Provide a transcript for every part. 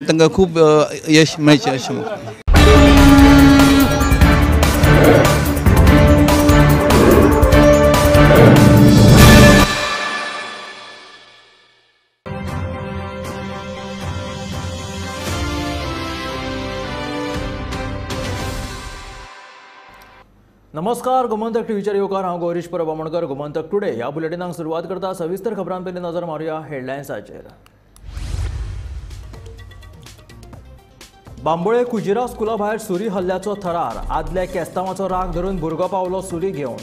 तांकां खूब यश मेळचें अशें म्हाका. नमस्कार, गोमंतक टीव्हीचेर येवकार. हांव गौरीश परब आमोणकर. गोमंतक टुडे ह्या बुलेटिनाक सुरवात करता. सविस्तर खबरां पयलीं नजर मारुया हेडलायन्साचेर. बांबोळे कुजिरा स्कुला भायर सुरी हल्ल्याचो थरार. आदल्या केस्तांवाचो राग धरून भुरगो पावलो सुरी घेवन.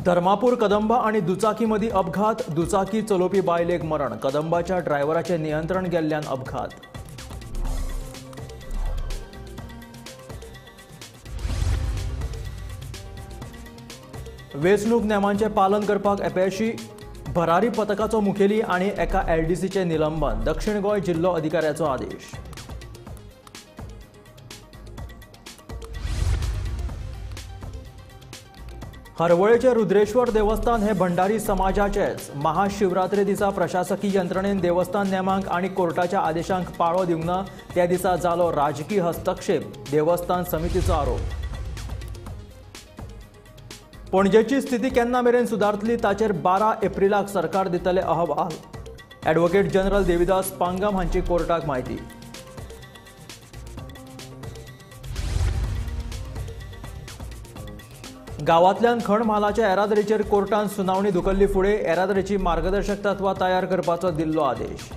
धर्मापूर कदंबा आनी दुचाकी मदीं अपघात. दुचाकी चलोवपी बायलेक मरण. कदंबाच्या ड्रायव्हराचें नियंत्रण गेल्ल्यान अपघात. वेंचणूक नेमांचें पालन करपाक अपेशी. भरारी पथकाचो मुखेली आनी एका एलडीसीचें निलंबन. दक्षिण गोंय जिल्लो अधिकाऱ्याचो आदेश. हरवळेचे रुद्रेश्वर देवस्थान हे भंडारी समाजाचेच. महाशिवरात्री दिसा प्रशासकी यंत्रणेन देवस्थान नेमांक आनी कोर्टाच्या आदेशांक पाळो दिवंक ना. त्या दिसा जालो राजकी हस्तक्षेप. देवस्थान समितीचो आरोप. पणजेची स्थिती केन्ना मेरेन सुदारतली ताचेर 12 एप्रिलाक सरकार दितले अहवाल. ॲडव्होकेट जनरल देविदास पांगम हांची कोर्टाक म्हायती. गांवांतल्यान खण म्हालाच्या येरादारीचेर कोर्टान सुनावणी धुकल्ली फुडें येरादारीची मार्गदर्शक तत्वां तयार करपाचो दिल्लो आदेश.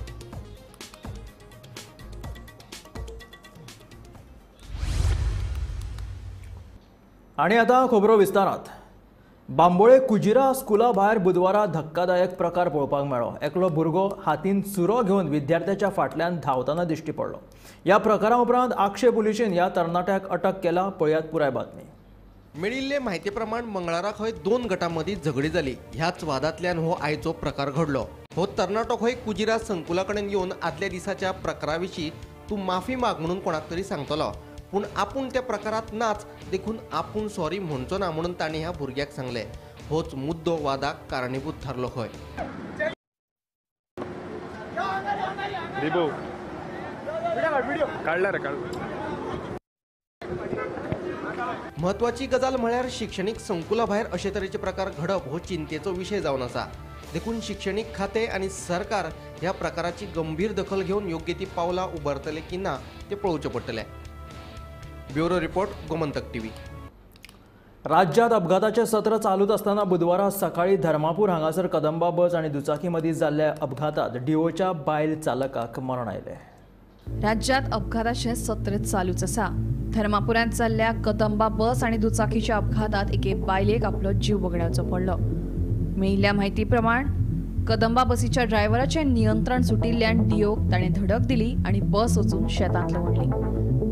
आनी आतां खबरो विस्तारांत. बांबोळे कुजिरा स्कुला भायर बुधवारा धक्कादायक प्रकार पळोवपाक मेळ्ळो. एकलो भुरगो हातीन सुरो घेवन विद्यार्थ्याच्या फाटल्यान धांवतना दिश्टी पडलो. ह्या प्रकारा उपरांत आक्षे पुलिशेन ह्या तरणाट्याक अटक केला. पळयात पुराय बातमी. मेळिल्ले म्हायती प्रमाण मंगळारा खंय दोन गटां मदीं झगडी जाली. ह्याच वादांतल्यान हो आयचो प्रकार घडलो. हो तरणाटो खंय कुजिरा संकुला कडेन येवन आदल्या दिसाच्या प्रकारा विशीं तूं माफी माग म्हणून कोणाक तरी सांगतलो, पूण आपूण त्या प्रकारात नाच देखून आपूण सॉरी म्हणचो ना म्हणून ताणें ह्या भुरग्याक सांगलें. होच मुद्दो वादाक कारणीभूत थारलो खंय. म्हत्वाची गजाल म्हळ्यार शिक्षणीक संकुला भायर अशे तरेचे प्रकार घडप हो चिंतेचो विशय जावन आसा. देखून शिक्षणीक खातें आनी सरकार ह्या प्रकाराची गंभीर दखल घेवन योग्य ती पावलां उबारतले की ना तें पळोवचें पडटलें. Bureau report, Gomantak TV. राज्यात अपघाताचे सत्र चालूच आसतना बुधवारा सकाळी धर्मापूर हांगासर कदंबा बस आनी दुचाकी मदीं जाल्ल्या अपघातात डिओच्या बायल चालकाक मरण आयलें. राज्यात अपघाताचे सत्र चालूच आसा. धर्मापुरांत जाल्ल्या कदंबा बस आनी दुचाकीच्या अपघातात एके बायलेक आपलो जीव वगडावचो पडलो. मेळिल्ल्या म्हायती प्रमाण कदंबा बसीच्या ड्रायव्हराचें नियंत्रण सुटिल्ल्यान डिओक ताणें धडक दिली आनी बस वचून शेतांत लवडली.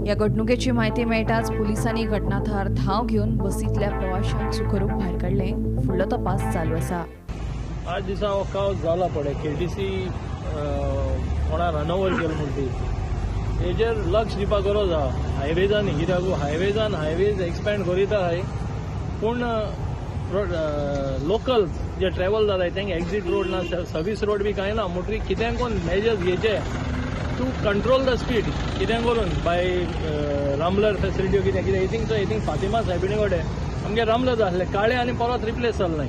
ह्या घडणुकेची म्हायती मेळटाच पुलिसांनी घटनाथळार धांव घेवन बसींतल्या प्रवाशांक सुखरूप भायर काडले. फुडलो तपास चालू आसा. आज दिसा हो कावस जाला पळय केटीसी कोणा रनओवर केलो म्हणटी हेजेर लक्ष दिवपाक गरज आहा. हायवेजांनी कित्याक हायवेजान हायवेज एक्सपेंड करीत आहाय, पूण लोकल जे ट्रॅवल जाताय तांकां एक्झीट रोड ना, सर्वीस रोड बी कांय ना. म्हणटकीर कितें करून मेजर्स घेवचे टू कंट्रोल the speed, कितें करून बाय रामलर फेसिलिटी कितें कितें. I think Fatima सायबिणी कडेन आमगे रामलर आसले काळे आनी परत रिप्लेस जालें नाय.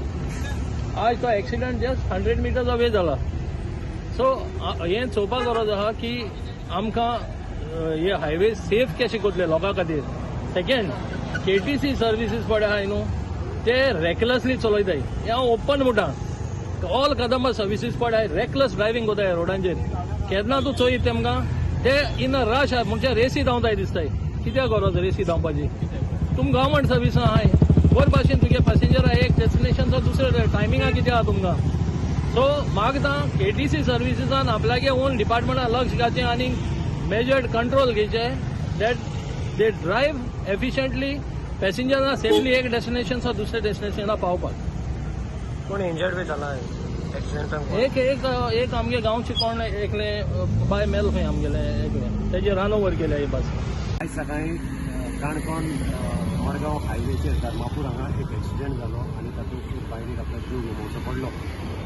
आज तो एक्सिडंट जस्ट 100 मिटर्स अवे जाला. सो हें चोवपाक गरज आहा की आमकां हे हायवे सेफ कशे करतले लोकां खातीर. सेकेंड, केटीसी सर्विसीस पळय आहाय न्हू ते रेकलसली चलयताय. हें हांव ओपन म्हणटा, ऑल कदंबा सर्विसीस पळय रेकलस ड्रायव्हींग कोताय रोडांचेर. केन्ना तूं चोयत तेमकां ते इन अ रश म्हणजे रेसी धांवताय दिसताय. कित्याक गरज रेसी धांवपाची? तुम गव्हर्मेंट सर्विस आहाय, बरे भाशेन तुगे पॅसेंजर एक डेस्टिनेशनचो दुसरे टायमिंगा कितें आहा तुमकां. सो मागता केटीसी सर्विसीसान आपल्यागे ओन डिपार्टमेंटान लक्ष घालचें आनी मेजर्ड कंट्रोल घेवचें that they drive efficiently, पॅसेंजरां safely एक डेस्टिनेशनचो दुसऱ्या डेस्टिनेशना पावपाक. कोण इंजर्ड बी जाला एक्सिडेंटान? एक एक एक आमगे गांवचे कोण एकले बाय मेल खंय आमगेले एकले, तेजे रन ओवर केल्या ही बस. आयज सकाळी काणकोण मडगांव हायवेचेर धर्मापूर हांगा एक एक्सिडेंट जालो आनी तातूंत बायलेक आपलो जीव गमोवचो पडलो.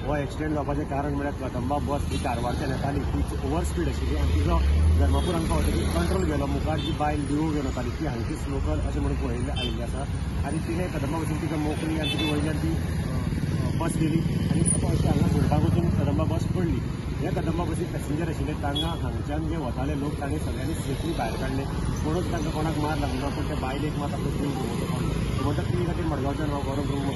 हो एक्सिडेंट जावपाचें कारण म्हळ्यार कदंबा बस ही कारवारच्यान येताली तीच ओवर स्पीड आशिल्ली आनी तिचो धर्मापूर हांकां वतकीर कंट्रोल गेलो. मुखार जी बायल देवूळ घेवन वताली ती हांगचीच लोकल अशें म्हणून पळयल्लें आयिल्लें आसा आनी तिणें कदंबा बसीन तिका मोखली आनी तिची वयल्यान ती बस गेली आनी अशें हांगा घुरपाक वचून कदंबा बस पडली. हे कदंबा बसीक पॅसेंजर आशिल्ले तांकां हांगच्यान जे वताले लोक तांणी सगळ्यांनी सेफली भायर काडले, कोणूच तांकां कोणाक मार लागलो पूण त्या बायलेक मात आपलो जीव गमोवचो पडलो. म्हणटा ती खातीर मडगांवच्यान हांव गौरव प्रभू.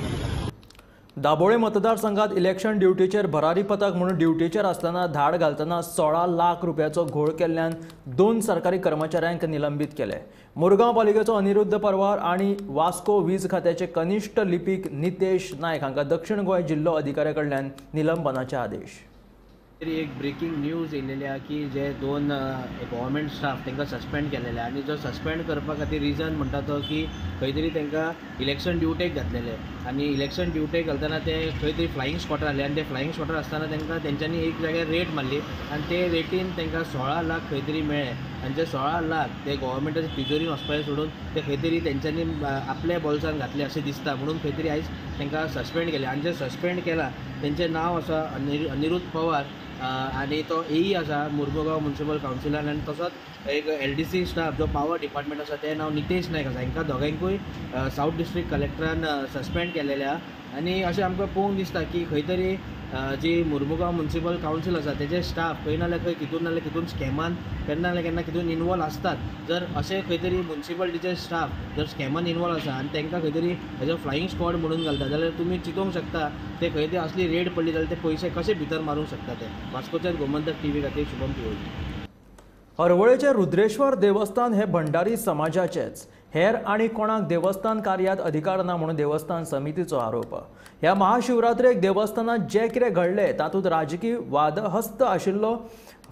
दाबोळे मतदारसंघात इलेक्शन ड्युटीचेर भरारी पथक म्हणून ड्युटीचेर आसतना धाड घालतना 16 लाख रुपयाचो घोळ केल्ल्यान 2 सरकारी कर्मचाऱ्यांक निलंबीत केले. मुरगांव पालिकेचो अनिरुद्ध परवार आनी वास्को वीज खात्याचे कनिष्ठ लिपीक नितेश नायक हांकां दक्षिण गोंय जिल्लो अधिकाऱ्या कडल्यान निलंबनाचे आदेश. एक ब्रेकिंग न्यूज येयलेली आहा की जे 2 गव्हर्मेंट स्टाफ तांकां सस्पेंड केलेले आनी जो सस्पेंड करपा खातीर रिजन म्हणटा तो की खंय तरी तांकां इलेक्शन ड्युटेक घातलेले आनी इलेक्शन ड्युटेक घालतना ते खंय तरी फ्लायिंग स्क्वॉटर आसले आनी ते फ्लायिंग स्क्वॉटर आसतना तांकां तेंच्यांनी एक जाग्यार रेट मारली आनी ते रेटीन तांकां 16 लाख खंय तरी मेळ्ळे आनी ते 16 लाख ते गव्हर्मेंटाच्या तिजोरीन वचपाचें सोडून ते खंय तरी तेंच्यांनी आपल्या बोल्सान घातले अशें दिसता म्हणून खंय तरी आयज तांकां सस्पेंड केले. आनी जे सस्पेंड केला तेंचें नांव आसा अनिरुद्ध पवार आनी तो एई आसा मुरमुगांव म्युनिसिपल कावन्सिलान आनी तसोच एक LDC staff जो पावर डिपार्टमेंट आसा तें नांव नितेश नायक आसा. हांकां दोगांकूय सावथ डिस्ट्रिक्ट कलेक्टरान सस्पेंड केलेलें आहा आनी अशें आमकां पळोवंक दिसता की खंय तरी जी मुरमुगांव म्युनिसिपल कावन्सील आसा तेजे स्टाफ खंय ना जाल्यार खंय कितून ना जाल्यार कितून स्कॅमान केन्ना ना जाल्यार केन्ना कितून इनवॉल्व आसतात. जर अशें खंय तरी म्युनिसिपालिटीचे स्टाफ जर स्कॅमान इनवॉल्व आसा आनी तांकां खंय तरी हेजो फ्लायिंग स्क्वॉड म्हणून घालता जाल्यार तुमी चिंतूंक शकता ते खंय तरी असली रेड पडली जाल्यार ते पयशे कशे भितर मारूंक शकता ते. वास्कोच्यान गोमंतक टीव्ही खातीर शुभम पिवळी. हरवळेचे रुद्रेश्वर देवस्थान हे भंडारी समाजाचेच, हेर आनी कोणाक देवस्थान कार्यात अधिकार ना म्हणून देवस्थान समितीचो आरोप. ह्या महाशिवरात्रेक देवस्थानात जे कितें घडलें तातूंत राजकीय वादहस्त आशिल्लो.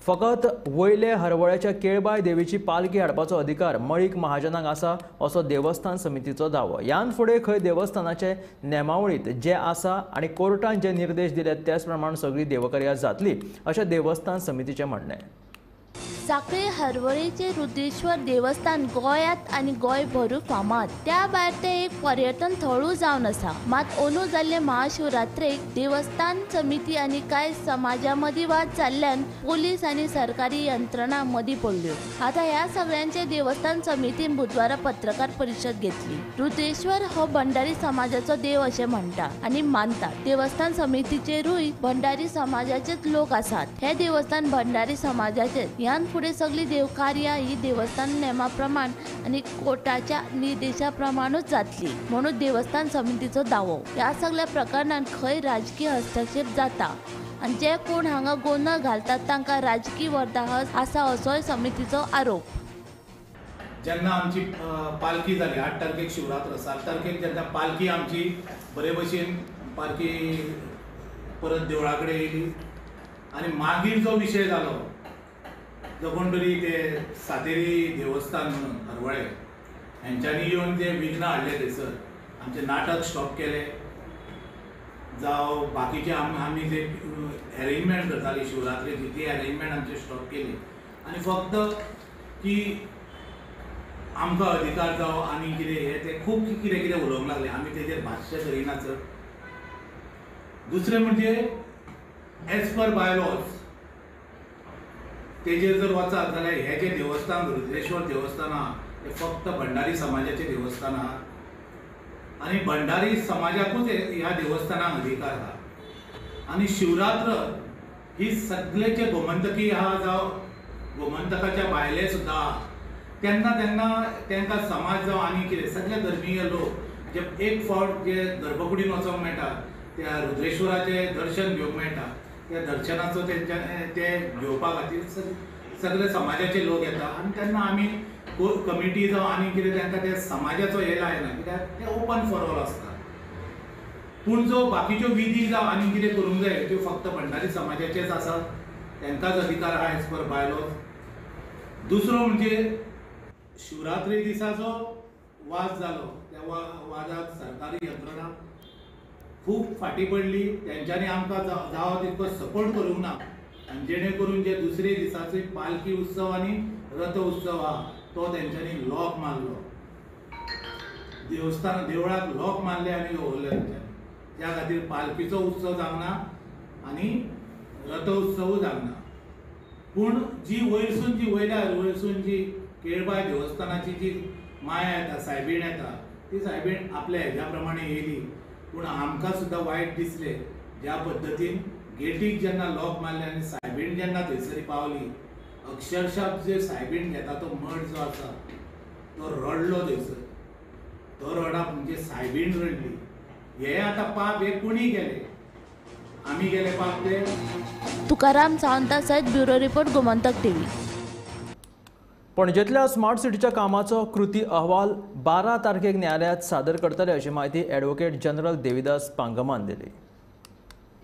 फकत वयले हरवळ्याच्या केळबाय देवीची पालखी हाडपाचो अधिकार मळीक महाजनाक आसा असो देवस्थान समितीचो दावो. ह्यान फुडें खंय देवस्थानाचे नेमावळींत जे आसा आनी कोर्टान जे निर्देश दिल्यात त्याच प्रमाण सगळी देवकार्यां जातली अशें देवस्थान समितीचें म्हणणें. साखळी हरवळेचे रुद्रेश्वर देवस्थान गोंयांत आनी गोंयभरूय फामाद. त्या भायर तें एक पर्यटन थळूय जावन आसा. मात अंदू जाल्ले महाशिवरात्रेक देवस्थान समिती आनी कांय समाजा मदीं वाद जाल्ल्यान पोलीस आनी सरकारी यंत्रणा मदीं पडल्यो. आतां ह्या सगळ्यांचे देवस्थान समितीन बुधवारा पत्रकार परिशद घेतली. रुद्रेश्वर हो भंडारी समाजाचो देव अशें म्हणटा आनी मानतात. देवस्थान समितीचेरूय भंडारी समाजाचेच लोक आसात. हे देवस्थान भंडारी समाजाचेच. ह्यान फुडें सगळीं देवकार्यां ही देवस्थान नेमा प्रमाण आनी कोर्टाच्या निर्देशा प्रमाणूच जातली म्हणून देवस्थान समितीचो दावो. ह्या सगळ्या प्रकरणांत खंय राजकीय हस्तक्षेप जाता आनी जे कोण हांगा गोंदळ घालतात तांकां राजकीय वर्दाहस्त आसा असोय समितीचो आरोप. जेन्ना आमची पालखी जाली 8 तारखेक शिवरात्र, 7 तारखेक जेन्ना पालखी आमची बरे भशेन पालखी परत देवळा कडेन येयली आनी मागीर जो विशय जालो जो कोण तरी ते सातेरी देवस्थान म्हणून हरवळे हेंच्यांनी येवन जे विघ्न हाडले थंयसर आमचें नाटक स्टॉप केलें जावं बाकीचे आमी जे एरेंजमेंट करताली शिवरात्रेची ती एरेंजमेंट आमची स्टॉप केली आनी फक्त की आमकां अधिकार जावं आनी कितें हें तें खूब कितें कितें उलोवंक लागले. आमी तेजेर भाश्य करिना सर. दुसरें म्हणजे एज पर बायलॉज तेजेर जर वचात जाल्यार हें जें देवस्थान रुद्रेश्वर देवस्थान आहा हें फक्त भंडारी समाजाचें देवस्थान आहा आनी भंडारी समाजाकूच ह्या देवस्थानाक अधिकार आहा. आनी शिवरात्र ही सगळेचे गोमंतकी आहा जावं गोमंतकाच्या भायले सुद्दां आहा तेन्ना तेन्ना तांकां समाज जावं आनी कितें सगळे धर्मीय लोक जे एक फावट जे गर्भकुडीन वचोंक मेळटा त्या रुद्रेश्वराचें दर्शन घेवंक मेळटा त्या दर्शनाचो तेंच्या ते घेवपा खातीर सगळे समाजाचे लोक येता आनी तेन्ना आमी कमिटी जावं आनी कितें तांकां त्या समाजाचो हे लायना कित्याक ते ओपन फॉर ऑल आसता. पूण जो बाकीच्यो विधी जावं आनी कितें करूंक जाय त्यो फक्त भंडारी समाजाचेच आसा, तांकांच अधिकार आहा एज पर बायलॉज. दुसरो म्हणजे शिवरात्री दिसा जो वाद जालो त्या वादाक सरकारी यंत्रणा खूब फाटी पडली. तेंच्यांनी आमकां जावो तितको सपोर्ट करूंक ना आनी जेणे करून जे दुसरे दिसाचो पालखी उत्सव आनी रथ उत्सव आहा तो तेंच्यांनी लॉक मारलो. देवस्थान देवळाक लॉक मारले आनी दवरले तेंच्यांनी. त्या खातीर पालखीचो उत्सव जावना आनी रथ उत्सवूय जावना. पूण जी वयरसून जी वयल्या वयरसून जी केळबाय देवस्थानाची जी माया येता, सायबीण येता, ती सायबीण आपल्या हेज्या प्रमाणे येयली. पूण आमकां सुद्दां वायट दिसलें ज्या पद्दतीन गेटीक जेन्ना लॉक मारले आनी सायबीण जेन्ना थंयसर पावली, अक्षरशः जे सायबीण घेता तो मठ जो आसा तो रडलो थंयसर. तो रडप म्हणजे सायबीण रडली. हे आतां पाप हे कोणी केले, आमी केले पाप ते. तुकाराम सावंता सयत ब्युरो रिपोर्ट, गोमंतक टीव्ही. पणजेंतल्या स्मार्ट सिटीच्या कामाचो कृती अहवाल 12 तारखेक न्यायालयात सादर करतले अशी म्हायती ॲडव्होकेट जनरल देविदास पांगमान दिली.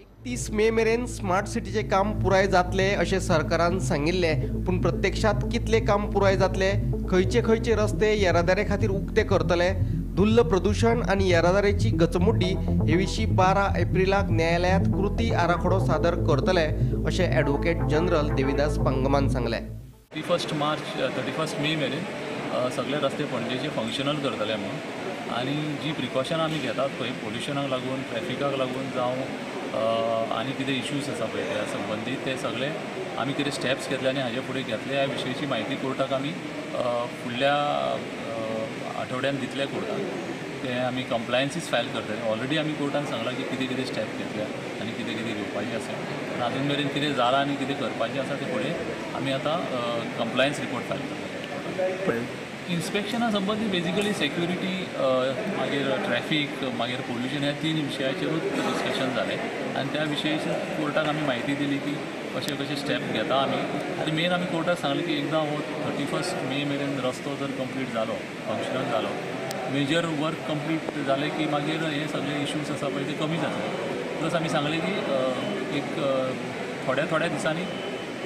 31 मे मेरेन स्मार्ट सिटीचें काम पुराय जातलें अशें सरकारान सांगिल्लें, पूण प्रत्यक्षांत कितलें काम पुराय जातलें, खंयचे खंयचे रस्ते येरादारी खातीर उक्ते करतले, धुल्ल प्रदूशण आनी येरादारीची गचमुड्डी हे विशीं 12 एप्रिलाक न्यायालयांत कृती आराखडो सादर करतले अशें ॲडव्होकेट जनरल देविदास पांगमान सांगलें. 31 मार्च 31 मे मेरेन सगळे रस्ते पणजेचे फंक्शनल करतले म्हणून, आनी जी प्रिकॉशनां आमी घेतात पळय पोल्युशनाक लागून, ट्रॅफिकाक लागून जावं आनी कितें इश्यूज आसा पळय त्या संबंदीत, ते सगळे आमी कितें स्टेप्स घेतले आनी हाजे फुडें घेतले ह्या विशयची म्हायती कोर्टाक आमी फुडल्या आठवड्यान दितले. कोर्टाक ते आमी कंप्लायन्सीस फायल करतले. ऑलरेडी आमी कोर्टान सांगलां की कितें कितें स्टेप घेतल्या आनी कितें कितें घेवपाचें आसा, पूण आजून मेरेन कितें जालां आनी कितें करपाचें आसा तें फुडें आमी आतां कंप्लायन्स रिपोर्ट फायल करतले. इन्स्पेक्शना संबंदी बेजिकली सेक्युरिटी, मागीर ट्रॅफीक, मागीर पोल्युशन ह्या 3 विशयाचेरूच डिस्कशन जालें आनी त्या विशयाचेर कोर्टाक आमी म्हायती दिली की कशे कशे स्टेप घेता आमी. आनी मेन आमी कोर्टाक सांगलें की एकदां हो 31 मे मेरेन रस्तो जर कंप्लीट जालो, फंक्शनल जालो, मेजर वर्क कंप्लीट जालें की मागीर हे सगळे इश्यूज आसा पळय ते कमी जातले. प्लस आमी सांगलें की एक थोड्या थोड्या दिसांनी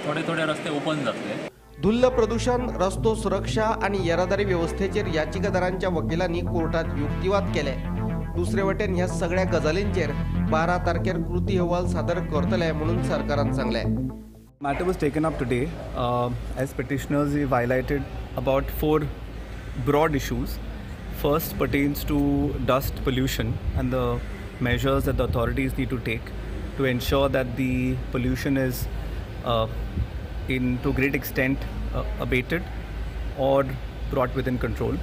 थोडे थोडे रस्ते ओपन जातले. धुल्ल प्रदूशण, रस्तो सुरक्षा आनी येरादारी वेवस्थेचेर याचिकादारांच्या वकिलांनी कोर्टात युक्तिवाद केले. दुसरे वटेन ह्या सगळ्या गजालींचेर 12 तारखेर कृती अहवाल सादर करतले म्हणून सरकारान सांगलें. Matter was taken up today. As petitioners, we've highlighted about 4 broad issues. First pertains to dust pollution and the measures that the authorities need to take to ensure that the pollution is in to great extent abated or brought within control.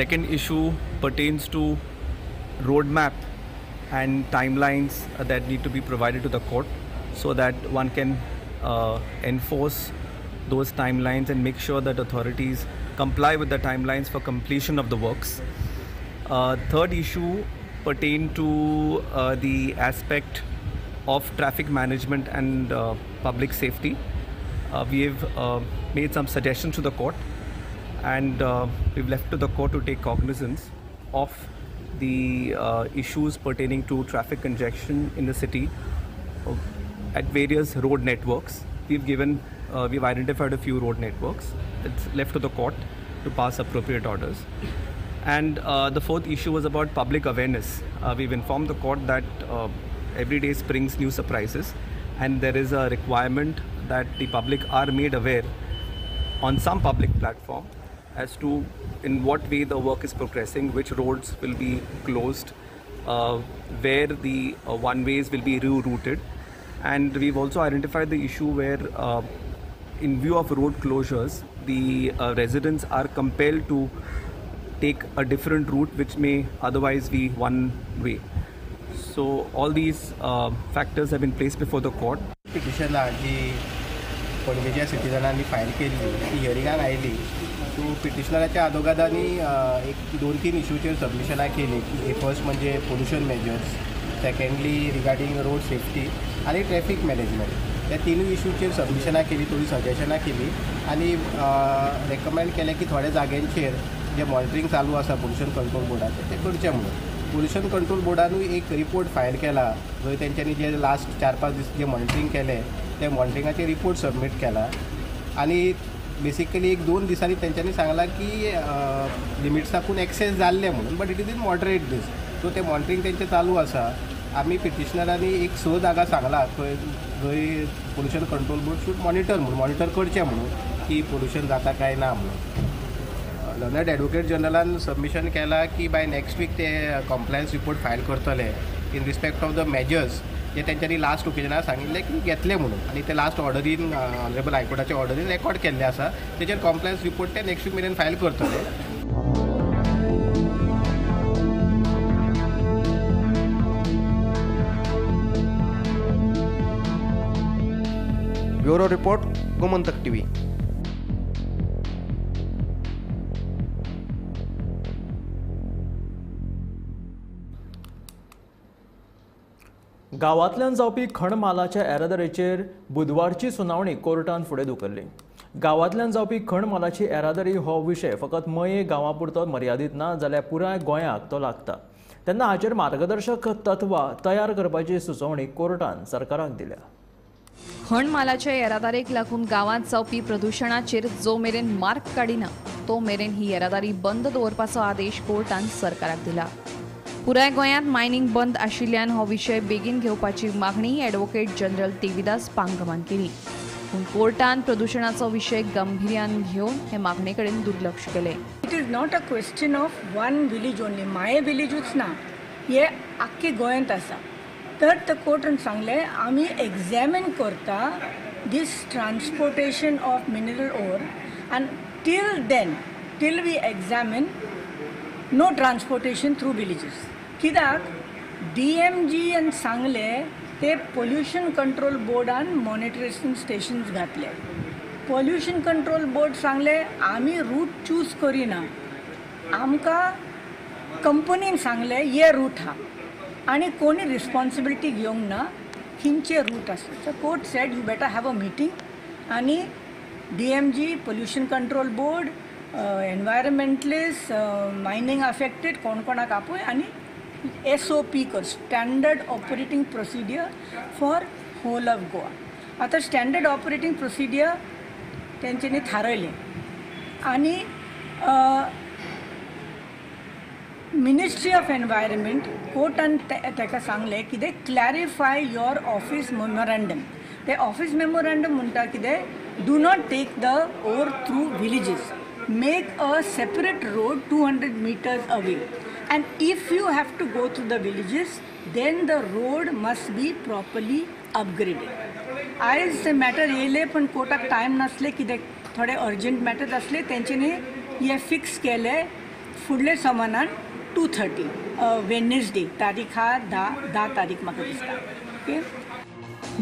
Second issue pertains to roadmap and timelines that need to be provided to the court so that one can enforce those timelines and make sure that authorities comply with the timelines for completion of the works. Third issue pertained to the aspect of traffic management and public safety. We have made some suggestions to the court and we've left to the court to take cognizance of the issues pertaining to traffic congestion in the city at various road networks. We've identified a few road networks. It's left to the court to pass appropriate orders. And the fourth issue was about public awareness. We've informed the court that every day brings new surprises, and there is a requirement that the public are made aware on some public platform as to in what way the work is progressing, which roads will be closed, where the one-ways will be rerouted. And we've also identified the issue where in view of road closures, the residents are compelled to take a different route which may otherwise be one way. So all these factors have been placed before the court. पिटिशनां जी पणजेच्या सिटीजनांनी file केल्ली ती हियरिंगाक आयली. So पिटिशनराच्या आदोगादांनी एक 2-3 इशूचेर सबमिशनां केली की first म्हणजे pollution measures, secondly regarding road safety आनी ट्रॅफिक मॅनेजमेंट. त्या तिनूय इशूचेर सबमिशनां केली, थोडी सजेशनां केली आनी रेकमेंड केलें की थोड्या जाग्यांचेर जे मॉनिटरींग चालू आसा पोल्युशन कंट्रोल बोर्डाचें तें करचें म्हणून. पोल्युशन कंट्रोल बोर्डानूय एक रिपोर्ट फायल केला जंय तेंच्यांनी जे लास्ट 4-5 दीस जे मॉनिटरींग केलें ते मॉनिटरिंगाचे रिपोर्ट सबमीट केला आनी बेसिकली 1-2 दिसांनी तेंच्यांनी सांगलां की लिमिट्साकून एक्सेस जाल्लें म्हणून, but it is in moderate these. So तें मॉनिटरींग तेंचें चालू आसा. आमी पिटिशनरांनी एक 6 जागा सांगला थंय जंय pollution control board should monitor म्हणून, मॉनिटर करचें म्हणून की पोल्युशन जाता काय ना म्हणून. लर्नड एडवोकेट जनरलान सबमिशन केलां की बाय नेक्स्ट वीक ते कॉम्प्लायन्स रिपोर्ट फायल करतले in respect of the measures जे तेंच्यांनी लास्ट ओकेजनार सांगिल्लें की घेतले म्हणून, आनी ते लास्ट ऑर्डरीन ऑनरेबल हायकोर्टाच्या ऑर्डरीन रेकॉर्ड केल्ले आसा. तेचेर कॉम्प्लायन्स रिपोर्ट ते नेक्स्ट वीक मेरेन फायल करतले. Bureau report, Gomantak TV. गांवांतल्यान जावपी खण मालाच्या येरादारीचेर बुधवारची सुनावणी कोर्टान फुडें धुकल्ली. गांवांतल्यान जावपी खण मालाची येरादारी हो विशय फकत मये गांवा पुरतो मर्यादीत ना जाल्यार पुराय गोंयाक तो लागता. तेन्ना हाचेर मार्गदर्शक तत्वां तयार करपाची सुचोवणी कोर्टान सरकाराक दिल्या. खण मालाच्या येरादारीक लागून गांवांत जावपी प्रदुशणाचेर जो मेरेन मार्क काडिना तो मेरेन ही येरादारी बंद दवरपाचो आदेश कोर्टान सरकाराक दिला. पुराय गोंयांत मायनिंग बंद आशिल्ल्यान हो विशय बेगीन घेवपाची मागणी ॲडव्होकेट जनरल देविदास पांगमान केली. पूण कोर्टान प्रदुशणाचो विशय गंभीर्यान घेवन हे मागणे कडेन दुर्लक्ष केलें. It is not a question of one village only. Mayem विलेजूच ना, हे आख्खे गोंयांत आसा. तर ते कोर्टान सांगलें आमी एग्जॅमीन करता this transportation of mineral ore and till then till we examine no transportation through villages. कित्याक डी एम जीन सांगलें ते पोल्युशन कंट्रोल बोर्डान मॉनिटरेशन स्टेशन्स घातले. पोल्युशन कंट्रोल बोर्ड सांगलें आमी रूट चूज करिना, आमकां कंपनीन सांगलें हे रूट हा आनी कोणी रिस्पॉन्सिबिलिटी घेवंक ना खंयचे रूट आसा. So court said you better have a meeting आनी D M G, pollution control board, environmentalist, mining affected कोण कोणाक आपय आनी एस ओ पी कर, standard operating procedure for whole of Goa. आतां स्टँडर्ड ऑपरेटींग प्रोसिडियर तेंच्यांनी थारायलें आनी मिनिस्ट्री ऑफ एनवायरमेंट कोर्टान ताका सांगलें कितें क्लॅरिफाय your office memorandum. ते ऑफीस मेमोरंडम म्हणटा कितें do not take the ore through villages, make a separate road 200 meters away, and if you have to go through the villages then the road must be properly upgraded. आयज ते matter येयले पण कोर्टाक time नासले, कितें थोडे urgent matters आसले, तेंच्यांनी हे फिक्स केले फुडले सोमानान 2:30 वेनसडे, तारीख हा 10 तारीख म्हाका दिसता. Okay,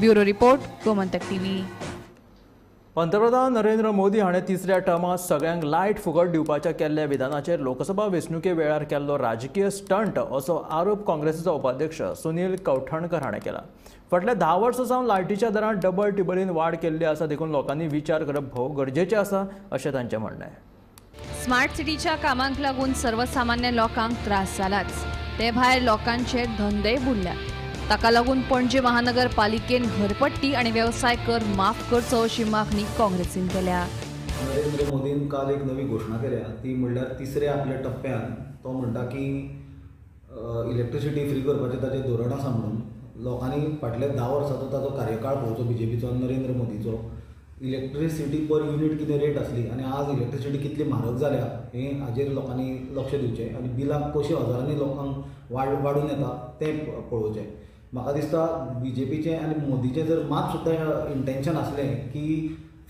bureau report, Gomantak TV. पंतप्रधान नरेंद्र मोदी हाणें तिसऱ्या टर्मांत सगळ्यांक लायट फुकट दिवपाच्या केल्ल्या विधानाचेर लोकसभा वेंचणुके वेळार केल्लो राजकीय स्टंट असो आरोप काँग्रेसीचो उपाध्यक्ष सुनील कवठणकर हाणें केला. फाटल्या 10 वर्सां सावन लायटीच्या दरांत डबल टिबलीन वाड केल्ली आसा, देखून लोकांनी विचार करप भोव गरजेचें आसा अशें तांचें म्हणणें. स्मार्ट सिटीच्या कामांक लागून सर्वसामान्य लोकांक त्रास जालाच, ते भायर लोकांचे धंदेय बुडल्या. ताका लागून पणजे महानगरपालिकेन घरपट्टी आनी वेवसाय कर माफ करचो अशी मागणी काँग्रेसीन केल्या. नरेंद्र मोदीन काल एक नवी घोशणा केल्या, ती म्हणल्यार तिसऱ्या आपल्या टप्प्यान तो म्हणटा की इलेक्ट्रिसिटी फ्री करपाचें ताचें धोरण आसा म्हणून. लोकांनी फाटल्या 10 वर्सांचो ताचो कार्यकाळ पळोवचो बीजेपीचो, नरेंद्र मोदीचो. इलेक्ट्रिसिटी पर युनीट कितें रेट आसली आनी आज इलेक्ट्रिसिटी कितली म्हारग जाल्या हें हाजेर लोकांनी लक्ष दिवचें आनी बिलां कशीं हजारांनी लोकांक वाडून येता तें पळोवचें. म्हाका दिसता बीजेपीचें आनी मोदीचें जर मात सुद्दां इंटेंशन आसलें की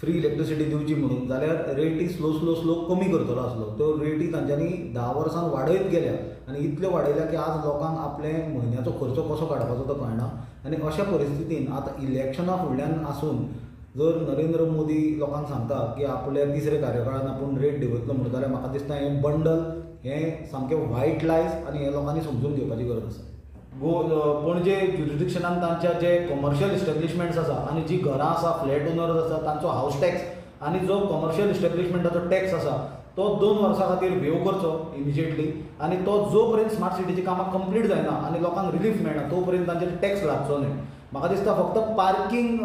फ्री इलेक्ट्रिसिटी दिवची म्हणून, जाल्यार रेटी स्लो स्लो स्लो कमी करतलो आसलो. त्यो रेटी तांच्यांनी 10 वर्सां वाडयत गेल्या आनी इतल्यो वाडयल्या की आज लोकांक आपले म्हयन्याचो खर्चो कसो काडपाचो तो कळना. आनी अशा परिस्थितीन आतां इलेक्शनां फुडल्यान आसून जर नरेंद्र मोदी लोकांक सांगता की आपल्या तिसऱ्या कार्यकाळान आपूण रेट देंवयतलो म्हणून, जाल्यार म्हाका दिसता हें बंडल हें सामकें व्हायट लायज आनी हें लोकांनी समजून घेवपाची गरज आसा. पणजे ज्युरिडिक्शनान तांच्या जे कमर्शियल इस्टॅब्लिशमेंट्स आसा आनी जी घरां आसा, फ्लॅट ओनर्स आसा, तांचो हावस टॅक्स आनी जो कमर्शियल इस्टॅब्लिशमेंटाचो टॅक्स आसा तो 2 वर्सां खातीर वेव करचो इमिजिएटली, आनी तो जो पर्यंत स्मार्ट सिटीची कामां कंप्लीट जायना आनी लोकांक रिलीफ मेळना तो पर्यंत तांचेर टॅक्स लागचो न्हय. म्हाका दिसता फक्त पार्कींग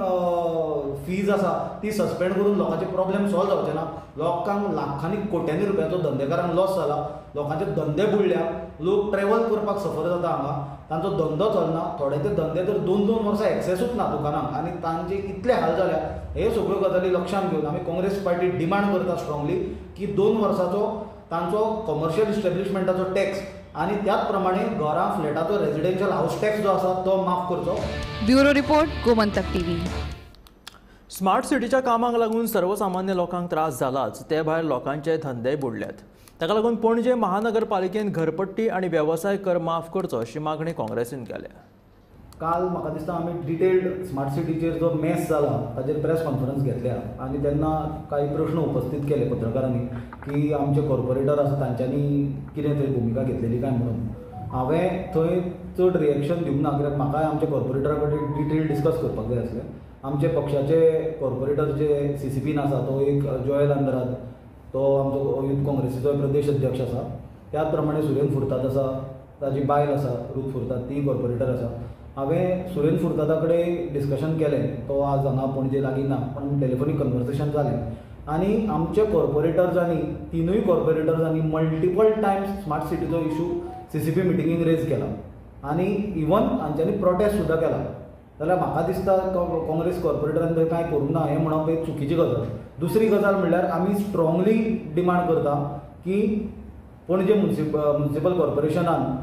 फीज आसा ती सस्पेंड करून लोकांचे प्रॉब्लेम सॉल्व जावचे ना. लोकांक लाखांनी कोट्यांनी रुपयांचो धंदेकारांक लॉस जाला, लोकांचे धंदे बुडल्या, लोक ट्रॅवल करपाक सफर जाता हांगा, तांचो धंदो चलना, थोडे ते धंदे तर 2-2 वर्सां एक्सेसूच ना दुकानांक आनी तांचे इतले हाल जाल्या. हे सगळ्यो गजाली लक्षांत घेवन आमी काँग्रेस पार्टी डिमांड करता स्ट्रॉंगली की 2 वर्साचो तांचो कॉमर्शियल इस्टॅब्लिशमेंटाचो टॅक्स आनी त्याच प्रमाणे घरां फ्लॅटाचो रेजिडेन्शियल हावस टॅक्स जो आसा तो माफ करचो. Bureau report, Gomantak TV. Smart सिटीच्या कामाक लागून सर्वसामान्य लोकांक त्रास जालाच, ते भायर लोकांचे धंदेय बुडल्यात. ताका लागून पणजे महानगरपालिकेन घरपट्टी आनी वेवसाय कर माफ करचो अशी मागणी काँग्रेसीन केल्या. काल म्हाका दिसता आमी डिटेल्ड स्मार्ट सिटीचेर जो मेस जाला ताजेर प्रेस कॉन्फरन्स घेतल्या आनी तेन्ना कांय प्रश्न उपस्थीत केले पत्रकारांनी की आमचे कॉर्पोरेटर आसा तांच्यांनी कितें थंय भुमिका घेतलेली काय म्हणून. हांवें थंय चड रिएक्शन दिवंक ना कित्याक म्हाकाय आमच्या कॉर्पोरेटरा कडेन डिटेल डिस्कस करपाक जाय आसलें. आमचे पक्षाचे कॉर्पोरेटर जे CCPन आसा तो एक जोएल आंद्राद, तो आमचो यूथ काँग्रेसीचो प्रदेश अध्यक्ष आसा. त्याच प्रमाणे सुरेन फुर्ताद आसा, ताजी बायल आसा रूथ फुर्ताद, ती कॉर्पोरेटर आसा. हांवें सुरेन फुर्तादा कडेन डिस्कशन केलें, तो आज हांगा पणजे लागीं ना पण टेलिफोनीक कन्वर्सेशन जालें आनी आमचे कॉर्पोरेटर्सांनी, तिनूय कॉर्पोरेटर्सांनी मल्टिपल टायम्स स्मार्ट सिटीचो इशू CCP मिटिंगेक रेज केला आनी इवन हांच्यांनी प्रोटेस्ट सुद्दां केला. जाल्यार म्हाका दिसता काँग्रेस कॉर्पोरेटरान थंय कांय करूंक ना हें म्हणप एक चुकीची गजाल. दुसरी गजाल म्हणल्यार आमी स्ट्रॉंगली डिमांड करता की पणजे म्युनिसिपल कॉर्पोरेशनान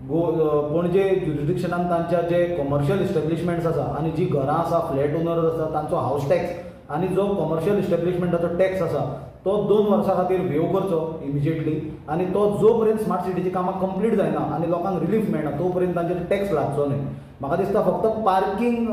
पणजे ज्युरिडिक्शनान तांच्या जे कॉमर्शियल इस्टॅब्लिशमेंट्स आसा आनी जी घरां आसा, फ्लॅट ओनर्स आसा तांचो हावस टॅक्स आनी जो कॉमर्शियल इस्टॅब्लिशमेंटाचो टॅक्स आसा तो 2 वर्सां खातीर वेव करचो इमिजिएटली आनी तो जो पर्यंत स्मार्ट सिटीची कामां कंप्लीट जायना आनी लोकांक रिलीफ मेळना तो पर्यंत तांचेर टॅक्स लागचो न्हय. म्हाका दिसता फक्त पार्कींग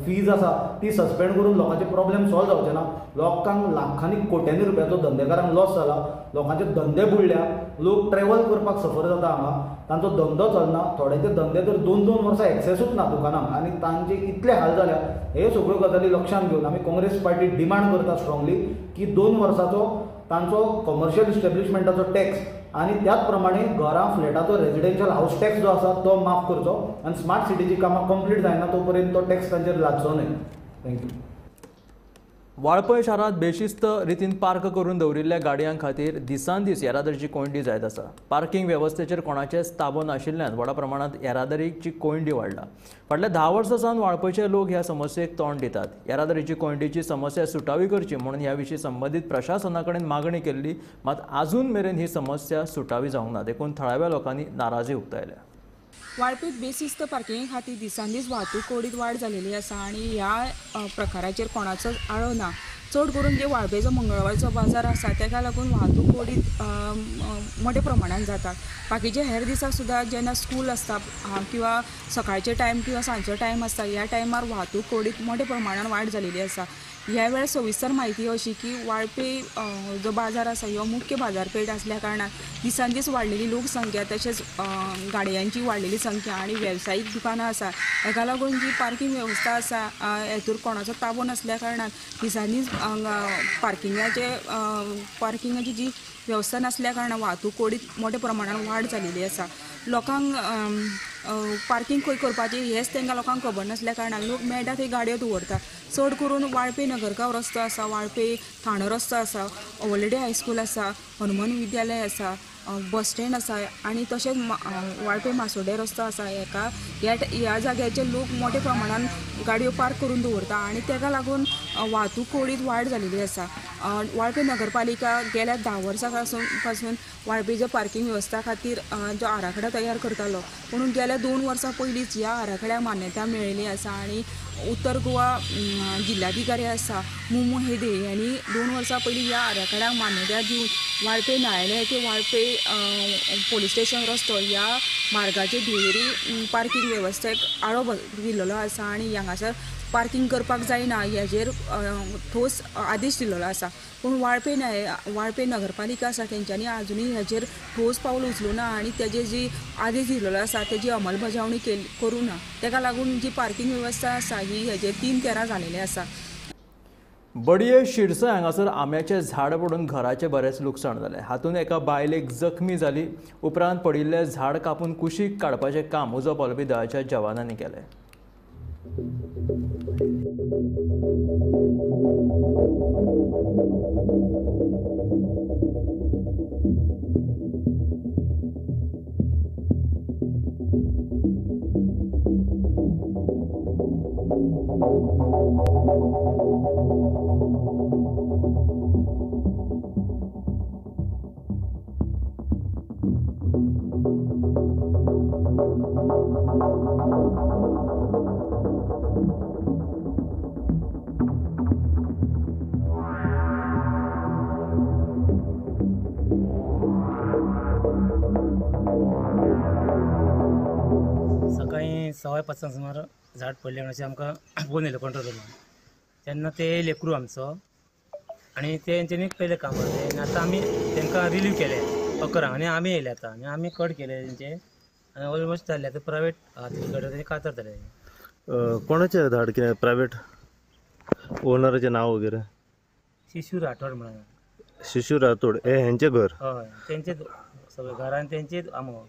फीज आसा ती सस्पेंड करून लोकांचे प्रॉब्लेम सॉल्व जावचे ना. लोकांक लाखांनी कोट्यांनी रुपयाचो धंदेकारांक लॉस जाला, लोकांचे धंदे बुडल्या, लोक ट्रॅवल करपाक सफर जाता हांगा, तांचो धंदो चलना, थोड्यांचे धंदे तर 2-2 वर्सां एक्सेसूच ना दुकानांक आनी तांचे इतले हाल जाल्या. हे सगळ्यो गजाली लक्षांत घेवन आमी काँग्रेस पार्टी डिमांड करता स्ट्रॉंगली की 2 वर्साचो तांचो कॉमर्शियल इस्टॅब्लिशमेंटाचो टॅक्स आनी त्याच प्रमाणे घरां फ्लॅटाचो रेजिडेन्शियल हावस टॅक्स जो आसा तो माफ करचो आनी स्मार्ट सिटीची कामां कंप्लीट जायना तो पर्यंत तो टॅक्स तांचेर लागचो न्हय. Thank you. Valpoi शारांत बेशिस्त रितीन पार्क करून दवरिल्ल्या गाडयां खातीर दिसान दीस येरादारीची कोंयडी जायत आसा. पार्किंग वेवस्थेचेर कोणाचेच ताबो नाशिल्ल्यान व्हडा प्रमाणांत येरादारीची कोंयडी वाडला. फाटल्या 10 वर्सां सावन वाळपयचे लोक ह्या समस्येक तोंड दितात. येरादारीची कोंयडीची समस्या सुटावी करची म्हणून ह्या विशीं संबंदीत प्रशासना कडेन मागणी केल्ली, मात आजून मेरेन ही समस्या सुटावी जावंक ना. देखून थळाव्या लोकांनी नाराजी उक्तायल्या. वाळपयत बेशिस्त पार्किंगे खातीर दिसान दीस वाहतूक कोडीत वाड जालेली आसा आनी ह्या प्रकाराचेर कोणाचोच आळो ना. चड करून जे वाळपयचो मंगळवारचो बाजार आसा तेका लागून वाहतूक कोडीत मोठ्या प्रमाणान जाता. बाकीचे हेर दिसा सुद्दां जेन्ना स्कूल आसता किंवा सकाळचे टायम किंवा सांजचो टायम आसता ह्या टायमार वाहतूक कोडीत मोठ्या प्रमाणान वाड जालेली आसा. ह्या वेळार सविस्तर म्हायती अशी की वाळपय जो बाजार आसा हो मुख्य बाजारपेठ आसल्या कारणान दिसान दीस वाडलेली लोकसंख्या तशेंच गाडयांची वाडलेली संख्या आनी वेवसायीक दुकानां आसा हेका लागून जी पार्किंग वेवस्था आसा हेतूर कोणाचो ताबो नासल्या कारणान दिसान दीस पार्किंगाची जी वेवस्था नासल्या कारणान वाहतूक कोडीत मोठ्या प्रमाणान वाड जालेली आसा. लोकांक पार्किंग खंय करपाचें हेंच तांकां लोकांक खबर नासल्या कारणान लोक मेळटा थंय गाडयो दवरता. चड करून वाळपय नगरगांव रस्तो आसा, वाळपय थाणो रस्तो आसा, ओवलेडी हायस्कूल आसा, हनुमान विद्यालय आसा, बस स्टँड आसा आनी तशेंच वाळपय मासोड्डें रस्तो आसा. हेका ह्या जाग्याचेर लोक मोठ्या प्रमाणान गाडयो पार्क करून दवरता आनी तेका लागून वाहतूक कोडीत वाड जालेली आसा. वाळपय नगरपालिका गेल्या 10 वर्सां पासून वाळपयच्या पार्किंग वेवस्था खातीर जो आराखडा तयार करतालो, पूण गेल्या 2 वर्सां पयलींच ह्या आराखड्याक मान्यता मेळिल्ली आसा आनी उत्तर गोवा जिल्हाधिकारी आसा मुमू हेदे यांनी 2 वर्सां पयलीं ह्या आराखड्याक मान्यता दिवन वाळपय न्यायालय ते वाळपय पोलीस स्टेशन रस्तो ह्या मार्गाचे दुहेरी पार्किंग वेवस्थेक आळो दिल्लो आसा आनी हांगासर पार्किंग करपाक जायना हेजेर ठोस आदेश दिल्लो आसा. पूण वाळपय नगरपालिका आसा तेंच्यांनी आजुनूय हेजेर ठोस पावल उचलूं ना आनी तेजे जी आदेश दिल्लो आसा तेजी अंमलबजावणी करूं ना. तेका लागून जी पार्किंग वेवस्था आसा ही हेजेर 3-13 जालेली आसा. बडये शिरसय हांगासर आंब्याचें झाड पडून घराचें बरेंच लुकसाण जालें. हातूंत एका बायलेक जखमी जाली. उपरांत पडिल्लें झाड कापून कुशीक काडपाचें काम उजो पालोवपी दळाच्या जवानांनी केलें. सकाळी 5:15 सुमार झाड पडलें म्हणून आमकां फोन येयलो कंट्रोल रुमान. तेन्ना ते येयले क्रू आमचो आनी तेंच्यांनी पयलें काम आनी आतां आमी तांकां रिलीव केलें 11 आनी आमी येयले आतां आनी आमी कट केले तेंचे आनी ऑलमोस्ट जाल्ले आतां प्रायवेट आहा ते गटर तेंचे कातरतले. कोणाचें झाड कितें प्रायवेट ओनराचें नांव वगैरे? शिशू राठोड म्हणून. शिशू राठोड हे हेंचें घर? हय, तेंचेच सगळें घरान तेंचेच आमो.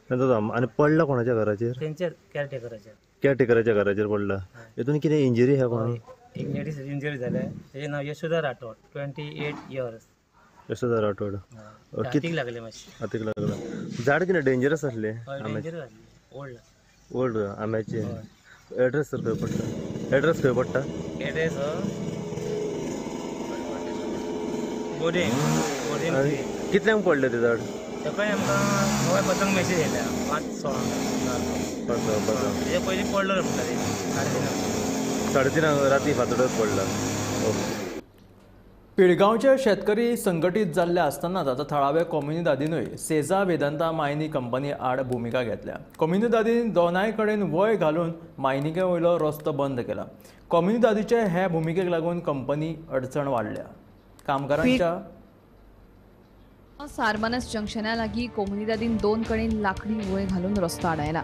तेंचोच आमो. आनी पडला कोणाच्या घराचेर? तेंच्या केअरटेकराच्या. केअरटेकराच्या घराचेर पडला. हितून कितें इंजरी आहा कोणाक? एक लेडीज इंजरी जाल्या, तेजें नांव यशोदा राठोड, 28 इयर्स. यशोदा राठोड. हातीक लागले मातशें. हातीक लागला. झाड कितें डेंजरस आसलें? हय, डेंजरस आसलें, ओल्ड. ओल्ड आंब्याचें. एड्रेस सर खंय पडटा? एड्रेस खंय पडटा? एड्रेस बोडेम. बोडेम. कितल्यांक पडलें तें झाड? सकाळी आमकां 5:15 मॅसेज येयल्या, 5:15. 5:15. तेजे पयलीं पडलो म्हणटा ते 3:30. 3:30 राती फांतोडेर पडला. ओके. पिळगांवचे शेतकरी संघटीत जाल्ले आसतनाच आतां थळावे कोमुनिदादीनूय सेजा वेदांता मायनी कंपनी आड भुमिका घेतल्या. कोमुनिदादीन दोनाय कडेन वय घालून मायनिंगे वयलो रस्तो बंद केला. कोमुनिदादीचे हे भुमिकेक लागून कंपनी अडचण वाडल्या. कामगारांच्या सारमानस जंक्शना लागीं कोमुनिदादीन 2 कडेन लाकडी वंय घालून रस्तो आडायला.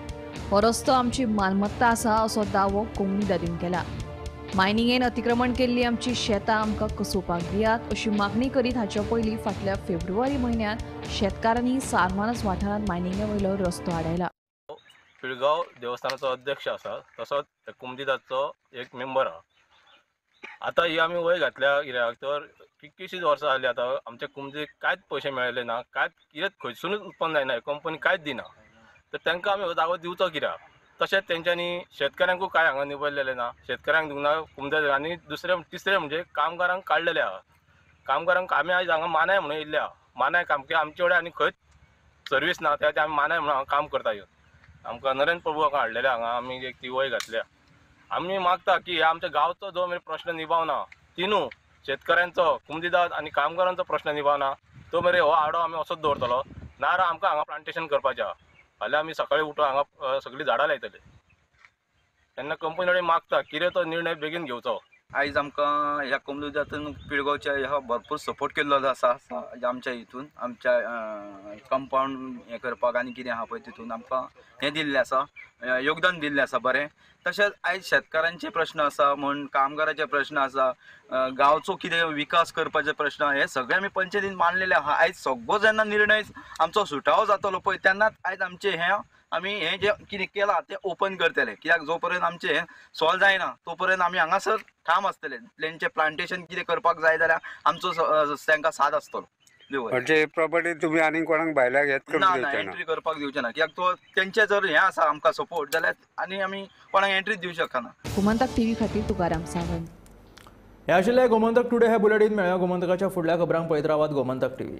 हो रस्तो आमची मालमत्ता आसा असो दावो कोमुनिदादीन केला. मायनिंगेन अतिक्रमण केल्ली आमची शेतां आमकां कसोवपाक दियात अशी मागणी करीत हाचे पयलीं फाटल्या फेब्रुवारी म्हयन्यांत शेतकारांनी सारमानस वाठारांत मायनिंगे वयलो रस्तो आडायला. पिळगांव देवस्थानाचो अध्यक्ष आसा, तसोच कोमुनिदादचो एक मेंबर आहा. आतां ही आमी वय घातल्या कित्याक तर कितलींशींच वर्सां जालीं आतां आमच्या कुमदीक कांयच पयशे मेळ्ळे ना, कांयच कितें खंयसुनूच उत्पन्न जायना, कंपनी कांयच दिना. तर तांकां आमी हो जागो दिवचो कित्याक? तशेंच तेंच्यांनी शेतकऱ्यांकूय कांय हांगा निवडलेलें ना, शेतकऱ्यांक दिवंक ना कुमदाद. आनी दुसरें तिसरें म्हणजे कामगारांक काडलेले आहा. कामगारांक आमी आयज हांगा मानाय म्हणून येयल्ले आहा. मानाय काम कित्याक आमचे कडेन आनी खंयच सर्वीस ना, त्या खातीर आमी मानाय म्हणून हांगा काम करता येवन. आमकां नरेंद्र प्रभू हांगा हाडलेले हांगा आमी एक ती वय घातल्या. आमी मागता की ह्या आमच्या गांवचो जो मेरेन प्रश्न निभावना, तिनू शेतकऱ्यांचो, कुमदिदाद आनी कामगारांचो प्रश्न निभावना तो मेरेन हो आडो आमी असोच दवरतलो. नाजाल्यार आमकां हांगा प्लांटेशन करपाचें आहा. फाल्यां आमी सकाळीं उठून हांगा सगळीं झाडां लायतले. तेन्ना कंपनी कडेन मागता कितें तो निर्णय बेगीन घेवचो. आयज आमकां ह्या कोमुनिदादीन पिळगांवच्या ह्या भरपूर सपोर्ट केल्लो आसा आमच्या हितून, आमच्या कंपावंड हें करपाक आनी कितें आहा पळय तितून आमकां हें दिल्लें आसा, योगदान दिल्लें आसा बरें. तशेंच आयज शेतकारांचे प्रश्न आसा म्हण, कामगाराचे प्रश्न आसा, गांवचो कितें विकास करपाचे प्रश्न, हे सगळे आमी पंचायतीन मांडलेले आहा. आयज सगळो जेन्ना निर्णय आमचो सुटावो जातलो पळय तेन्नाच आयज आमचें हें आमी हें जें कितें केलां तें ओपन करतले. कित्याक जो पर्यंत आमचें हें सॉल्व जायना तो पर्यंत आमी हांगासर ठाम आसतले. तेंचें प्लांटेशन कितें करपाक जाय जाल्यार आमचो तांकां साथ आसतलो. म्हणजे प्रॉपर्टी तुम्ही आनी कोणाक भायल्याक हेच करूंक ना, ना, एंट्री करपाक दिवचे ना. कित्याक तो तेंचे जर हें आसा आमकां सपोर्ट जाल्यार आनी आमी कोणाक एंट्री दिवं शकना. गोमंतक टीव्ही खातीर तुकाराम सावंत. हे आशिल्लें गोमंतक टुडे हे बुलेटीन. मेळ्ळ्या गोमंतकाच्या फुडल्या खबरांक पळयत रावात गोमंतक टीव्ही.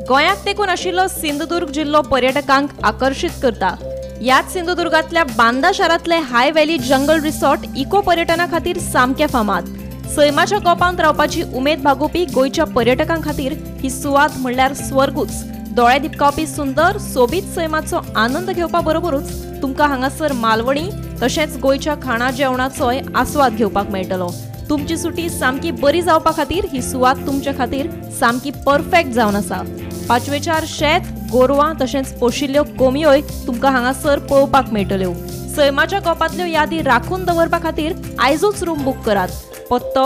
गोंयाक तेकून आशिल्लो सिंधुदुर्ग जिल्लो पर्यटकांक आकर्शीत करता. ह्याच सिंधुदुर्गांतल्या बांदा शारांतले high valley jungle resort eco पर्यटना खातीर सामकें फामाद. सैमाच्या गोपांत रावपाची उमेद भागोवपी गोंयच्या पर्यटकां खातीर ही सुवात म्हणल्यार स्वर्गूच. दोळे दिपकावपी सुंदर सोबीत सैमाचो आनंद घेवपा बरोबरूच तुमकां हांगासर मालवणी तशेंच गोंयच्या खाणा जेवणाचोय आस्वाद घेवपाक मेळटलो. तुमची सुटी सामकी बरी जावपा खातीर ही सुवात तुमच्या खातीर सामकी परफेक्ट जावन आसा. पाचवेचार शेत, गोरवां तशेंच पोशिल्ल्यो कोंबयोय तुमकां हांगासर पळोवपाक मेळटल्यो. सैमाच्या गोपांतल्यो यादी राखून दवरपा खातीर आयजूच रूम बूक करात. पत्तो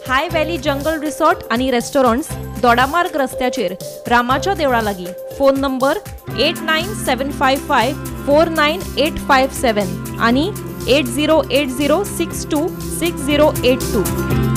हाय व्हॅली जंगल रिसॉर्ट आनी रेस्टॉरंट्स, दोडामार्ग रस्त्याचेर रामाच्या देवळा लागीं. फोन नंबर 8975549857 आनी 8080626082.